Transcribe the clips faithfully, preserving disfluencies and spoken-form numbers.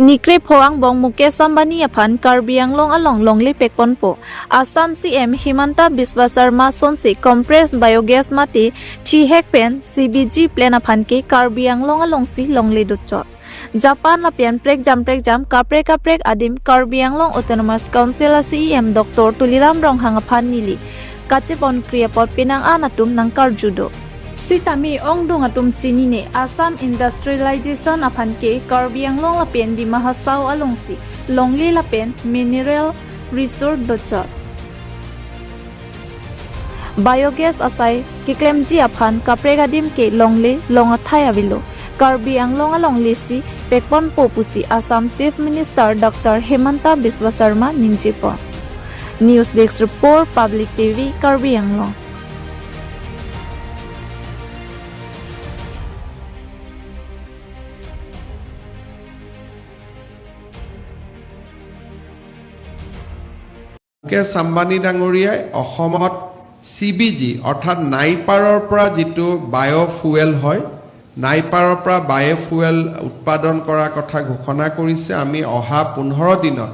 Nikrepho angbong Mukesh Ambani aphan Karbi Anglong along longle pekponpo. Assam C M Himanta Biswa Sarma sonsi compressed biogas mate thihek pen C B G plant aphan ke Karbi Anglong alongsi longle dochot. Japan lapen prekjam prekjam kaprek kaprek adim Karbi Anglong Autonomous Council a C E M Doctor Tuliram Ronghang aphan neli kachepon kri apot penang an atum nangkarju do. Sitame ongdung atum chinine Assam industrialization aphan ke Karbi Anglong lapen Dima Hasao alongsi longle lapen mineral resource dochot. Biogas asai keklemji aphan kaprek adim ke longle long athai avelo. Karbi Anglong alongle si pekponpo pusi Assam Chief Minister Doctor Himanta Biswa Sarma ningjepon. News Desk Report, Public T V, Karbi Anglong. Mukesh আম্বানী ডাঙৰীয়াই অসমত C B জি অৰ্থাৎ নাইপাৰৰ পৰা যিটো বায়' ফুৱেল হয়, নাইপাৰৰ পৰা বায়' ফুৱেল উৎপাদন কৰাৰ কথা ঘোষণা কৰিছে। আমি অহা পোন্ধৰ দিনত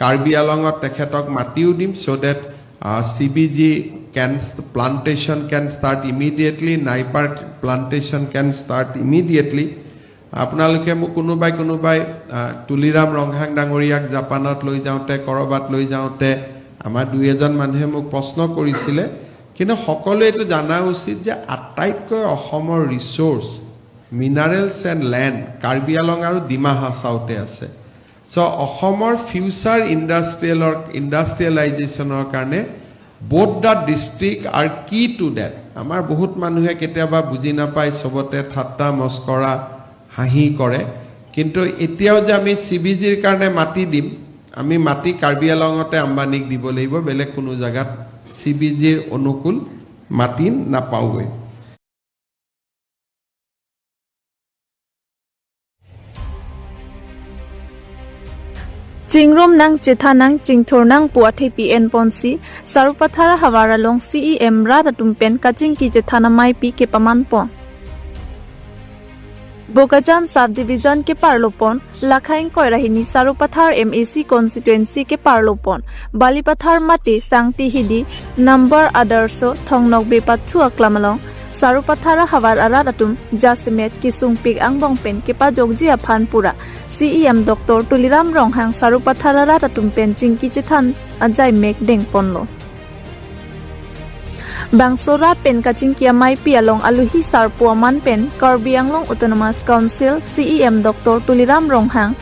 কাৰ্বি আংলঙত তেখেতক মাতিও দিম, so that, uh, C B G can, plantation can start immediately, Naipar plantation can start immediately. আপোনালোকে মোক কোনোবাই কোনোবাই, আহ, তুলিৰাম ৰংহাং ডাঙৰীয়াক জাপানত লৈ যাওঁতে, ক'ৰবাত লৈ যাওঁতে আমাৰ দুই এজন মানুহে মোক প্ৰশ্ন কৰিছিলে, কিন্তু সকলোৱে এইটো জনা উচিত যে আটাইতকৈ অসমৰ resources, minerals and land Karbi Anglong আৰু ডিমা হাছাওতে আছে। চ' অসমৰ ফিউচাৰ ইণ্ডাষ্ট্ৰিয়েলৰ, ইণ্ডাষ্ট্ৰিয়েলাইজেশ্যনৰ কাৰণে both the district are key to that. আমাৰ বহুত মানুহে কেতিয়াবা বুজি নাপায়, চবতে ঠাট্টা মস্কৰা হাঁহি কৰে, কিন্তু এতিয়াও যে আমি চি বি জিৰ কাৰণে মাটি দিম, আমি মাটি কাৰ্বি আংলঙতে আম্বানীক দিব লাগিব, বেলেগ কোনো জেগাত চি বি জিৰ অনুকূল মাটি নাপাওঁগৈ। Chingrum nang chethan nang chingthur nang pu athepi enponsi Sarupathar havar along C E M rat atum pen kachingki chethan ameipi kepamanpon. Bokajan Sub Division keparlopon, lakha ingkoi ra hini Sarupathar M A C constituency keparlopon, Balipathar mate Sangti Hidi, number Adarsho, Thongnokbe pathu aklam along, Sarupathar havar arat atum jasemet kesungpik angbong pen kepajokji aphan pura C E M Doctor Tuliram Ronghang Sarupathar arat atum pen chingki chethan ajaimek dengponlo. Bangso rat pen kachingki ameipi along aluhi sarpo aman pen Karbi Anglong Autonomous Council C E M Doctor Tuliram Ronghang,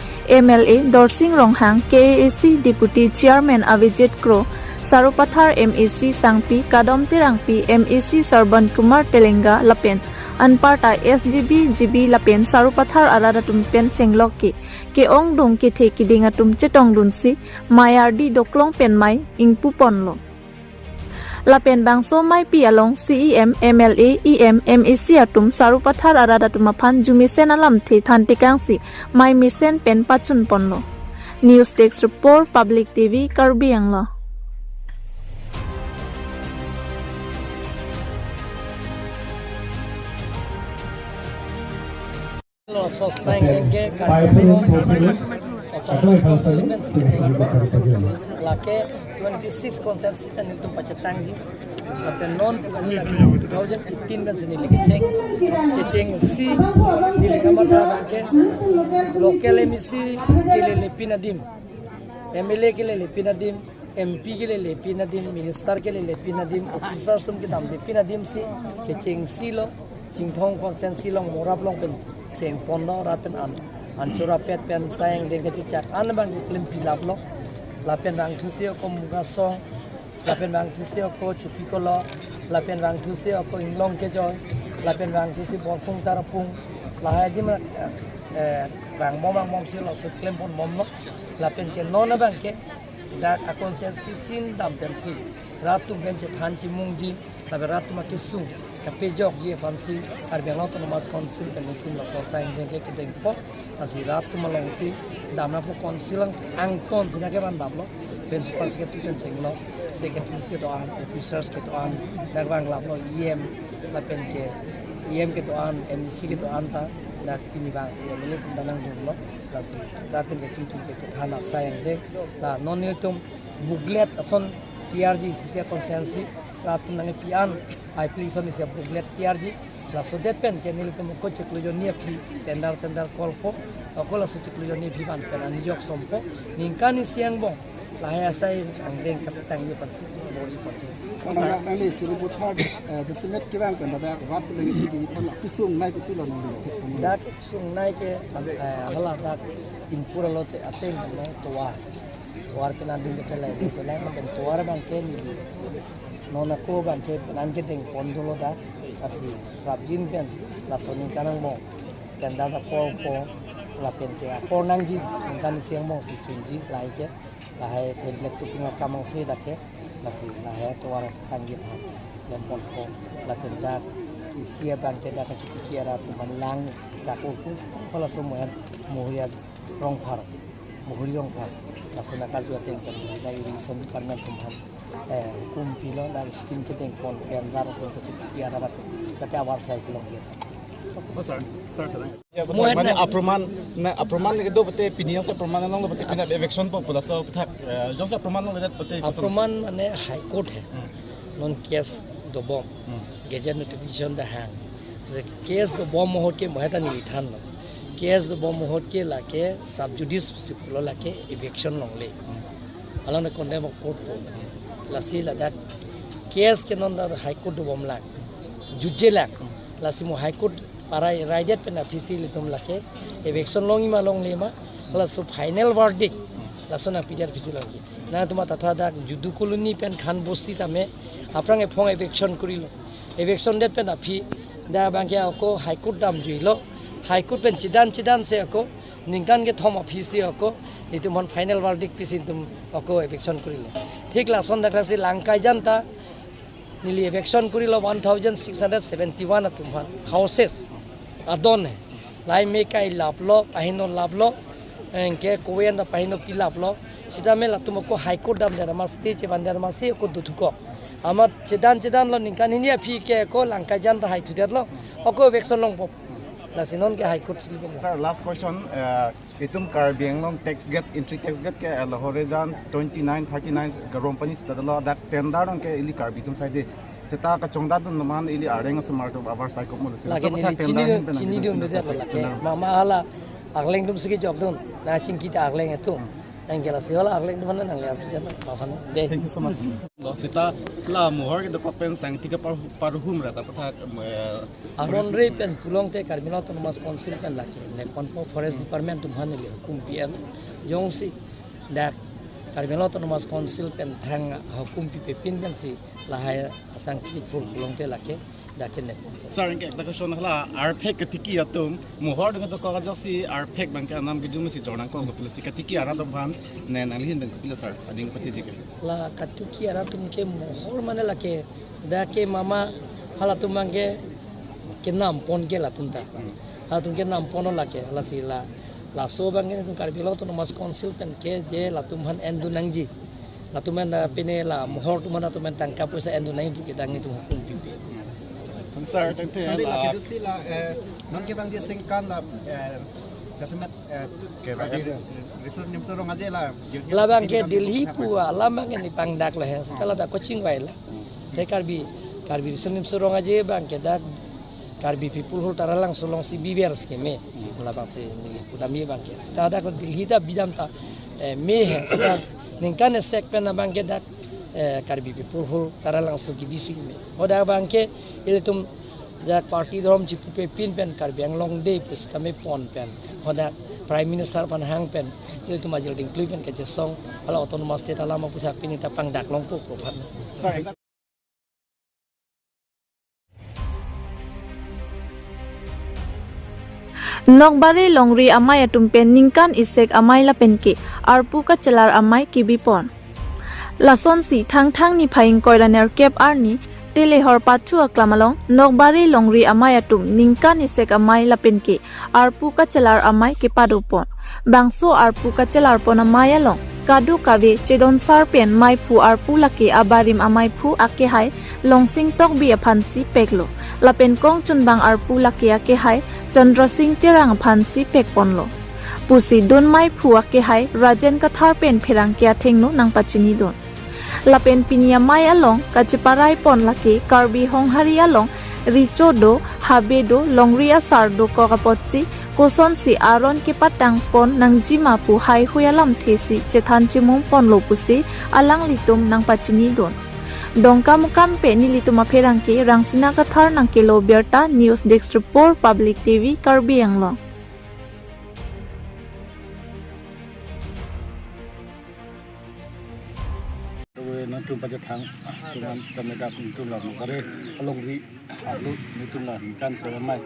M L A Dorsing Ronghang, K A A C Deputy Chairman Avijit Kro, Sarupathar M A C Sangpi Kadom Terangpi, M A C Sarban Kumar Telenga lapen anparta S G B, G B lapen Sarupathar arat atum pen chenglok ke, ke-ongdung kethe keding atum chetongdunsi mei ardi doklong pen mei ingpuponlo. Lapen bangso ameipi along C E M, M L A, E M, M A C atum Sarupathar arat atum aphan jumesen alamthe thantekangsi mei mesen pen pachunponlo. News Desk Report, Public T V, Karbi Anglong. Lo so sang dengke Karbi Anglong Autonomous Council pen si dengke lake twenty six constituency pen nelitum pachetangji. Lapen non two thousand eighteen pen si neli kecheng, kechengsi neli kamatha abangke local M A C kelelepin adim, M L A kelelepin adim, M P kelelepin adim, minister kelelepin adim, officers atum kedamlepin adim si kechengsi lo, Chinthong constituency along Morap along pen chengponlo, rat pen an, anchura pet pen sang dengke chechak an abang klempi laplo, lapen vangthusi ako Mugasong, lapen vangthusi ako Chupikolo, lapen vangthusi ako Inglong Kejoi, lapen vangthusi Borkhung Tarapung, lahai adim, eh, eh, vangbom vangbomsi laso klempon bomlo, lapen ke non abangke dak a constituency sin dam pensi rat atum pen chethan chimungji, lapen rat atum akesung kapejokji aphansi Karbi Anglong Autonomous Council pen nelitum laso sang dengke kedengpo, lasi rat atum alongsi damnangpo, council ang angton si nangkevan damlo, principal secretary pen chenglo, secretaries kedo-an, officers kedo-an, dak vanglaplo E M, lapen ke E M kedo-an, M A C kedo-an ta, Dak pini bang si M L A atum ta nangdunlo, lasi lapen kachingki kachethan asai angdeng. La non nelitum booklet ason T R G C C constituency, latum nangpi an application isi booklet T R G. Laso det pen ke nelitum ko chiklo jonni aphi tender center call po, ako laso chiklo jonni aphi ban pen anjok sompo, ningkan isi angbong lahai asai angdeng katangji aphansi bor-i ponji. Sir, nangli Sarupathar, eh, jasemet kevang pen dak rat le ngi chidi thon la kesung nai kopilo nangli? Dak kesung nai ke, eh, hala dak Ingpur alote ateng nang tovar. Tovar pen ading kachelai ding kelang pen tovar abang ke neli non ako abang ke penan kedeng pon dolo dak, lasi prapjin pen laso ningkan angbong tender dak call po, lapen ke apor nangji, ningkan isi angbong si chunji lahai ke, lahai the black topping akam angse dak ke, lasi lahai tovar tangji aphan klem ponpo, lapen dak isi abang ke dak kachukuki arat atum aphan lang sisa ko pu, halaso mohan Mohori Rongphar, Mohori Rongphar, laso nangkarju ateng pen dak irrigation department atum aphan, eh, hukum pilo, dak scheme kedeng pon pen rat atum kachukuki arat atum, tate avarsai kelong dia. Oh, sir, sir, sir. Mohori mane na- aproman, na aproman lagi do pute pini yang aproman along pute pina eviction po pula so pethak, eh, jongsi aproman along ledet pute aproman mane High Court he. Hmm. Non case dobom. Hmm. Gazette notification dak hang. Je case dobom ahut ke mohori ta neli thanlo. Case dobom ahut ke lake sub judice si pulo, lake eviction longle. Hmm. Along na contempt of court po. Lasi ladak case ke non dak High Court dobom lang. Judge lang. Hmm. Lasi mo High Court parai raidet pen aphi si ilitum lake eviction longji ma longle ma, laso final verdict laso nangpi det aphi si longji. Nangtum matha tha dak Judu Colony pen Khan Bosti tame aphrang ephong eviction korilo. Eviction det pen aphi dak abang ke ako High Court damjuilo. High Court pen chedan chedan si ako ningkan kethom aphi si ako ilitum aphan final verdict pi si ilitum ako eviction korilo. Thik lason dak si Langkaijan ta neli eviction korilo one thousand six hundred seventy-one atum aphan, houses adon he. Lahai me kai laplo, pahino laplo, anke koyan ta pahino pi laplo. Sitame latum ako High Court damdet amat stay chevandet amat si ako dothuko. Amat chedan chedanlo, ningkan hini aphi ke ako Langkaijan ta hai thudetlo, ako eviction longpo. Lasi non ke High Court si libong. Sir, last question, eh, itum Karbi Anglong tax gate, entry tax gate ke, eh, Loharejan twenty-nine, thirty-nine Garompani sita dolo, dak tender nang ke ili Karbi atum side. Seta kachongdat dun naman ili areng asomar atum avarsai kok mo. Lake neli chini dun, chini dun dun dun lake. Mama hala arleng atum si kejok dun, nangchingki ta arleng atum. Hmm. Anke lasi hala arleng atum nangli artu dun, mama. Thank you so much. Lo seta la mohor ke dokok pen sangti ke par-, parhum rata pathak, eh, aron re pen pulongte Karbi Anglong Autonomous Council pen lake neponpo, Forest Department atum aphan neli hukum pi an. Jongsi dak Karbi Anglong Autonomous Council pen thang hukum pipe pin pensi lahai asangti phur pulongte lake dak ke neponpo. Sir, anke ekta question hala, arphek katiki atum mohor dengan dokok ajoksi arphek abang ke anam kejum si jornang kong kopilo si katiki arat atum aphan ne nangli ahin abang kopilo sir, ading pathiji ke? La katiki arat atum ke mohor mane lake dak ke mama halatum abang ke kenam pon ke latum ta. Halatum kenam pon lake, lasi la, laso abang ke itum Karbi Anglong Autonomous Council pen ke je latum aphan endun nangji. Latum aphan, eh, pine la mohor atum aphan latum aphan tangka poisa endun nangji pu ke dak nelitum hukum pipe. Sir, thank you. Nanti la la kedusi la, eh, non ke abang dia sengkan la, eh, jasemet, eh, Karbi Riso Nimso Rong Aje la. Labang ke Delhi pu alam abang ke neli pangdaklo he. Seta ladak coaching vai la. Te Karbi, Karbi Riso Nimso Rong Aje abang ke dak Karbi People Hall Taralangso alongsi biver si keme. Labang si neli pudam abang ke. Seta dak Delhi ta bidam ta, eh, me he. Seta ningkan esek pen abang ke dak, eh, Karbi People Hall Taralangso kebi si keme. Hadak abang ke ilitum dak party dhorom chipupe pin pen Karbi Anglong Day pu sitame pon pen, hadak Prime Minister aphan hang pen ilitum ajil dingklui pen kachesong hala Autonomous State alam aputhak pini ta pangdak longpo ko phan. Sir, Nokbari Longri amei atum pen ningkan isek amei lapen ke arpu kachelar amei kebi pon. Lasonsi Thangthang niphai ingkoi ra nerkep arni Telehor Pathu Aklam along Nokbari Longri amei atum ningkan isek amei lapen ke arpu kachelar amei kepado pon. Bangso arpu kachelar pon amei along kadokave chedonsar pen meiphu arpu lake abarim ameiphu akehai Longsing Tokbi aphansi peklo. Lapen kongchunbang arpu lake akehai Chandra Sing Terang aphansi pekponlo pusi dunmai phu akehai Rajen Kathar pen pherangke athengno nangpachinidun. Lapen pini amei along kacheparai pon lake Karbi Honghari along recho do, habe do, longri asar dokok apotsi kosonsi aron kepatang pon nangjima pu haihui alamthe si chethan chimum ponlo pusi alanglitum nangpachinidun. Dongkamukam pen nelitum apherangke Rangsina Kathar nangkelo birta. News Desk Report, Public T V, Karbi Anglong. Nangtum pajat thang, tuman sameda nangtum la Nokbare alongri arlo nangtum la ningkan sera amei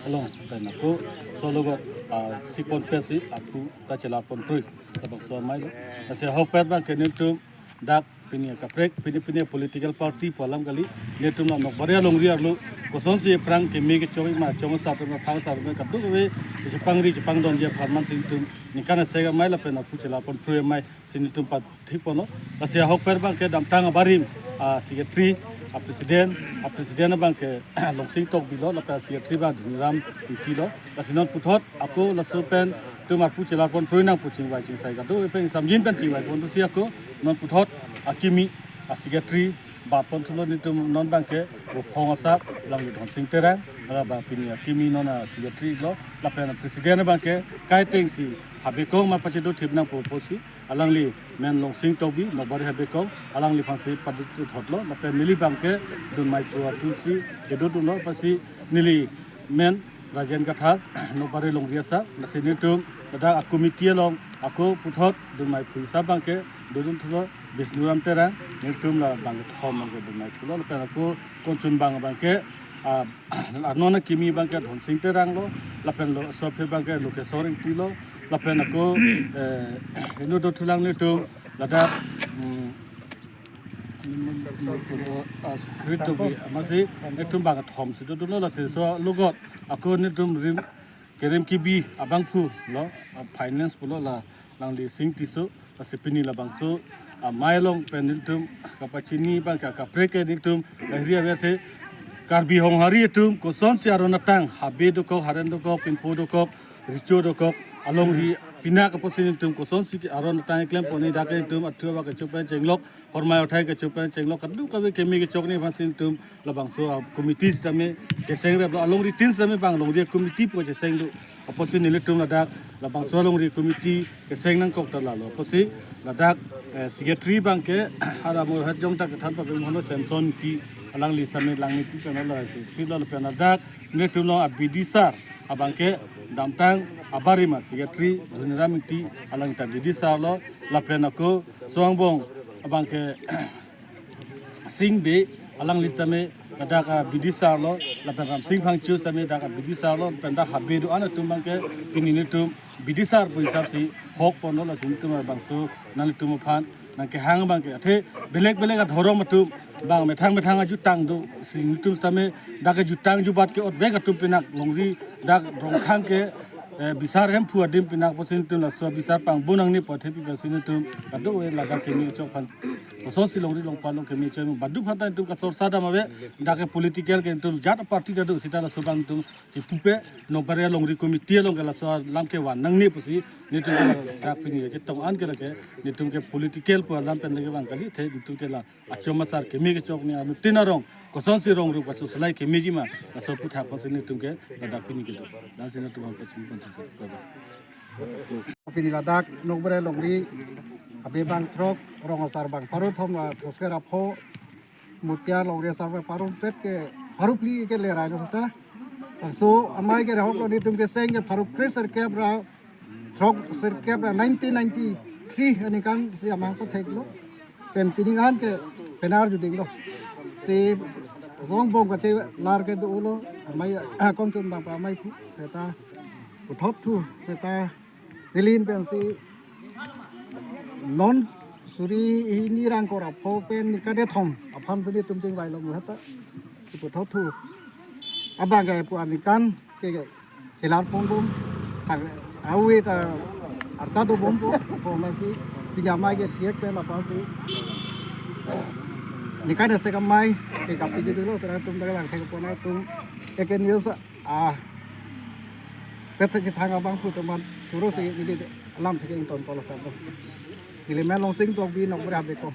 along pen ako sologot, ah, sipon pesi aku ta chela pon trui labangso amei lo. Lasi ahokpet abangke nangtum dak pini kaprek, pini pini political party pu alam kali, nangtum la Nokbare alongri arlo kosonsi aphrang keme kechok ma, chong asar atum, phang asar atum kadokave chepangri chepangdunji aphan mansi nangtum ningkan sera amei lapen aku chela pon trui amei si nangtum pathik ponlo. Lasi ahokpet abangke damtang abarim, ah, secretary, ah, president, ah, president abangke Longsing Tokbi lo, lapen secretary abang Dhoniram Ingti lo. Lasi non puthot ako laso pen nangtum aku chela pon trui nang pu chingvai chingsai kado, epeng samjin pen chingvai ponsi ako non puthot akimi, ah, secretary bat pon thulo. Nangtum non abangke Ruphong asap alangli Dhonsing Terang, la abang pini akimi non a-secretary lo, lapen president abangke kaiteng si habekong ma pachedo thip nang pu pusi alangli men Longsing Tokbi, Nokbare habekong, alangliphansi padut thotlo, lapen neli abangke dunmai phu atum si kedodunlo, pusi neli men Rajen Kathar, Nokbare longri asar, lasi nangtum ladak a-committee along ako puthot dunmai phu asap abangke dodun thulo, Bisnuram Terang, nangtum la bangkethom abangke dunmai phulo, lapen ako konchun bang abangke, ah, anon akimi abangke Dhonsing Terang lo, lapen laso aphi abangke Lokesor Ingti lo, lapen ako, eh, inut dothulang nangtum ladak, mm, ah, Ritobi, amatsi nangtum bangkethom si dodunlo. Lasi sologot ako nangtum rim, Kerem Kibi abangphu lo, ah, finance pulo, la alangli Sing Tisso. Lasi pini labangso amei along pen nangtum kapachini abangke kaprek ke nangtum lahiri avethe Karbi Honghari atum kosonsi aron atang, habe dokok, haren dokok, pinpo dokok, recho dokok, alongri pinak apotsi nangtum kosonsi aron atang keklem pon, dak nangtum athu awa kechok pen chenglok, hormai othai kechok pen chenglok, kadokave keme kechokji aphansi nangtum labangso a-committee sitame cheseng replo, alongri tin sitame bang longri committee pu cheseng do. Apotsi nelitum ladak labangso alongri committee keseng nangkok ta lalo. Apotsi ladak, eh, secretary abangke hala mo hat jong ta kethan pape mohono Samson Ingti, alangli sitame langni pu pen lo, secretary lo, lapen ladak nelitum along a-bidisar abangke damtang abarim a-secretary Dhoniram Ingti, alang ta bidisar lo, lapen ako Suangbong abangke Sing Bey, alangli sitame ladak a-bidisar lo, lapen Ramsing Phangcho sitame dak a-bidisar lo, lapen dak habe do-an atum abangke pini nelitum bidisar pu hisap si hok ponlo, lasi nelitum labangso nanglitum aphan nangkehang abangke athe belek belek adhorom atum bang methang methang ajutang do, si nelitum sitame dak ajutang jubat ke-otvek atum pinak longri dak Rongkhang ke, eh, bisar Hemphu adim pinak apotsi nelitum laso bisar pangbo nangne pu athe pi apotsi nelitum kadokave ladak keme kechok aphan kosonsi longri longpat lo keme kechok, badu aphan ta nelitum kasorsa dam ave, dak ke political ke nelitum jat party ta do, seta laso abang nelitum chipupe, Nokbare alongri committee along ke laso alam kevan nangne pusi nelitum dak pini chetong an ke lake nelitum ke political pu alam pen lake vang kali, athe nelitum ke la achom asar keme kechok ni anuttin arong kosonsi rong rup kasu selai kemeji ma, laso aputhak apotsi nelitum ke ladak pini kedo. Lasi nangtum aphan pachini pon thak. Pini ladak Nokbare alongri habe bang throk, rong asar bang pharo thom, la Throsker apho, Mutia longri asar bang pharo pet ke pharo phli ke le rai lo ta. Laso amei ke rehok lo, nelitum keseng ke pharo kre sirkep ra throk sirkep ra nineteen ninety-three aningkan si amang ko thek lo. Pen pining an ke penar juding lo. Si Suangbong kachelar ke dolo, amei, ah, kongchun bang pa amei phu, seta puthot thu, seta neli pen si non suri hini ra ingkoi ra pho pen ningkan kethom aphan si nelitum chingvai lo mu heta. Si puthot thu abang ke pu aningkan ke, ke kelar pon bom, tang awe ta arta do bom po, po masi pini amei ke thiek pen aphan si ningkan sera amei ke kapi dolo, sera nangtum dak lang thek pon nangtum eke news, ah, Kethek kethang abang pu teman choro si ili alam thek ington polo kan. Ili men Longsing Tokbi, Nokbra Beko.